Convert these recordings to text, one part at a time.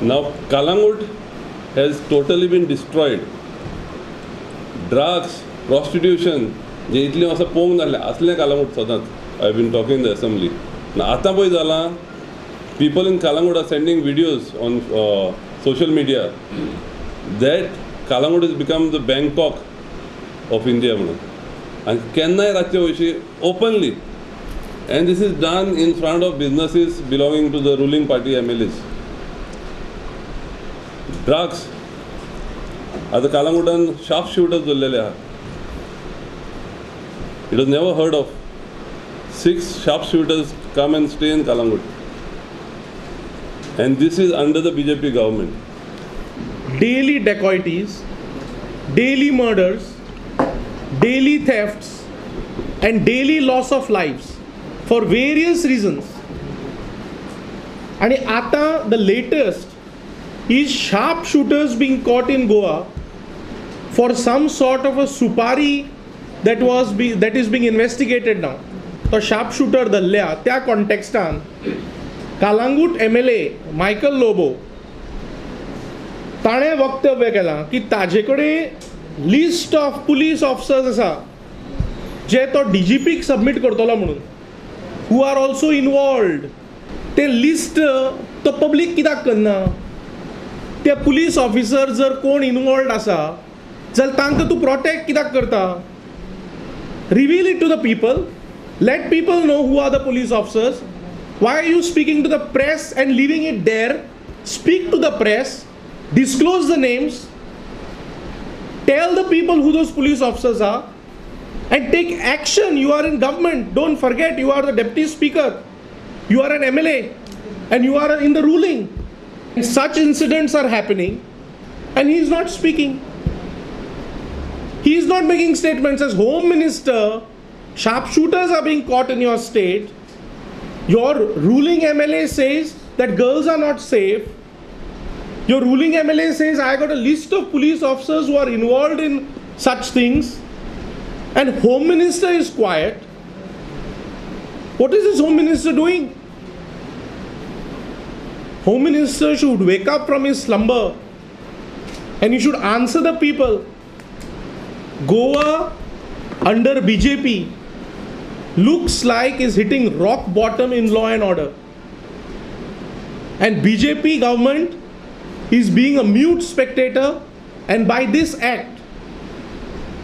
Now Calangute has totally been destroyed. Drugs, prostitution जे इतलीं वर्सां पळोवंक नासलें असलें कालांगूट सदांच. I been talking in the assembly. आतां पळय जालां, people in Calangute are sending videos on social media that Calangute is become the Bangkok of India म्हणून. आनी केन्नाय रातचे वयशी openly, and this is done in front of businesses belonging to the ruling party MLAs. Drugs, आतां कालांगुटान sharp shooters दवरलेले आहा. It was never heard of. 6 sharp shooters come and stay in Calangute, and this is under the BJP government. Daily dacoities, daily murders, daily thefts and daily loss of lives for various reasons. And आता the latest is sharp shooters being caught in Goa for some sort of a supari that was that is being investigated now. तो sharp shooter धरल्या त्या कॉन्टेक्स्टान Calangute MLA Michael Lobo ताणें वक्तव्य केलां की ताजे कडेन लिस्ट ऑफ पुलीस ऑफिसर्स आसा जे तो डीजीपीक सबमीट करतलो म्हणून, who are also involved. ते लिस्ट तो पब्लीक कित्याक करना? ते पुलीस ऑफिसर जर कोण इनवॉल्वड आसा जाल्यार तांकां तूं प्रोटेक्ट कित्याक करता? Reveal it to the people. Let people know who are the police officers. Why are you speaking to the press and leaving it there? Speak to the press, disclose the names, tell the people who those police officers are and take action. You are in government. Don't forget, you are the deputy speaker, you are an MLA and you are in the ruling. Such incidents are happening and he is not speaking. He is not making statements. As Home Minister, sharpshooters are being caught in your state. Your ruling MLA says that girls are not safe. Your ruling MLA says, I got a list of police officers who are involved in such things. And Home Minister is quiet. What is this Home Minister doing? Home Minister should wake up from his slumber and he should answer the people. Goa under BJP looks like is hitting rock bottom in law and order. And BJP government is being a mute spectator, and by this act,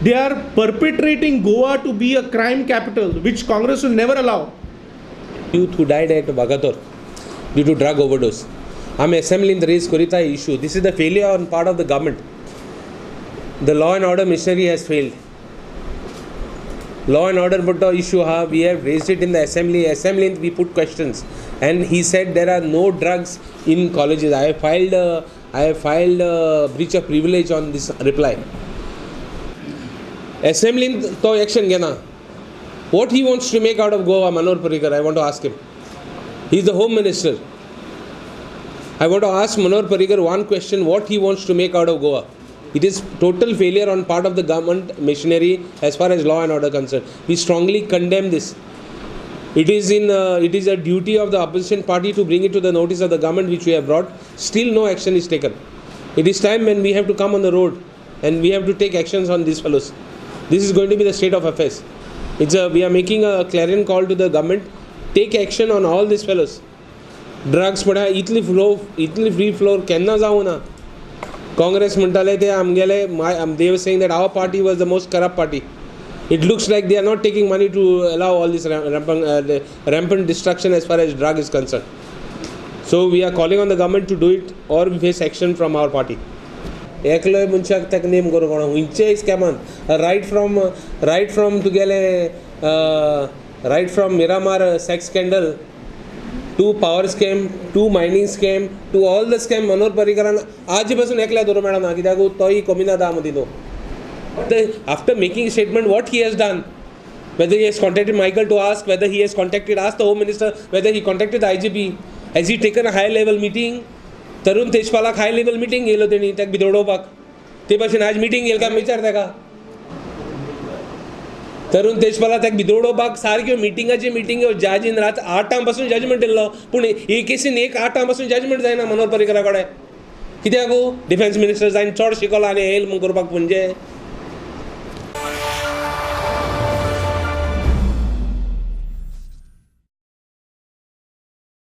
they are perpetrating Goa to be a crime capital, which Congress will never allow. Youth who died at Vagator due to drug overdose. I'm assembling the raise Korita issue. This is the failure on part of the government. The law and order machinery has failed. Law and order but issue, we have raised it in the assembly. Assembly we put questions, and he said there are no drugs in colleges. I have filed a breach of privilege on this reply. Assembly to action gena. What he wants to make out of Goa, Manohar Parrikar, I want to ask him. He is the Home Minister. I want to ask Manohar Parrikar one question: what he wants to make out of Goa? It is total failure on part of the government machinery as far as law and order concerned. We strongly condemn this. It is a duty of the opposition party to bring it to the notice of the government, which we have brought. Still no action is taken. It is time when we have to come on the road and we have to take actions on these fellows. This is going to be the state of affairs. We are making a clarion call to the government. Take action on all these fellows. Drugs पडा इतली flow, इतली free flow केन्ना जावना. Congress म्हणटाले ते आमगेले, they were saying that our party was the most corrupt party. It looks like they are not taking money to allow all this rampant destruction as far as drug is concerned. So we are calling on the government to do it or we face action from our party. एकलो मनशाक ताका नेम करूंक कोणा खंयचेय स्कॅमान, right from तुगेले right from Miramar sex scandal to power scam to mining scam to all the scam Manohar पर्रीकरान आजी पासून एकल्या दवरूंक मेळना कित्याक तोय कोमिनादा मदीं न्हू. After making statement what he has done, whether he has contacted Michael to ask, whether he has contacted, ask the Home Minister, whether he contacted the IGP, has he taken a high level meeting? Tarun तेजपालाक high level meeting घेयलो तेणी ताका भितर उडोवपाक. ते भाशेन आज meeting घेयली काय विचार ताका. तरुण तेजपाला ताका भितर उडोवपाक सारक्यो मिटिंगाची मिटिंग, जाजीन रात 8 पासून जजमेंट दिल्लो, पूण हे केसीन एक 8 पासून जजमेंट जायना मनोहर पर्रीकरा कडेन. कित्याक डिफेन्स मिनिस्टर जायन चड शिकला आनी येयल म्हूण करपाक म्हणजे.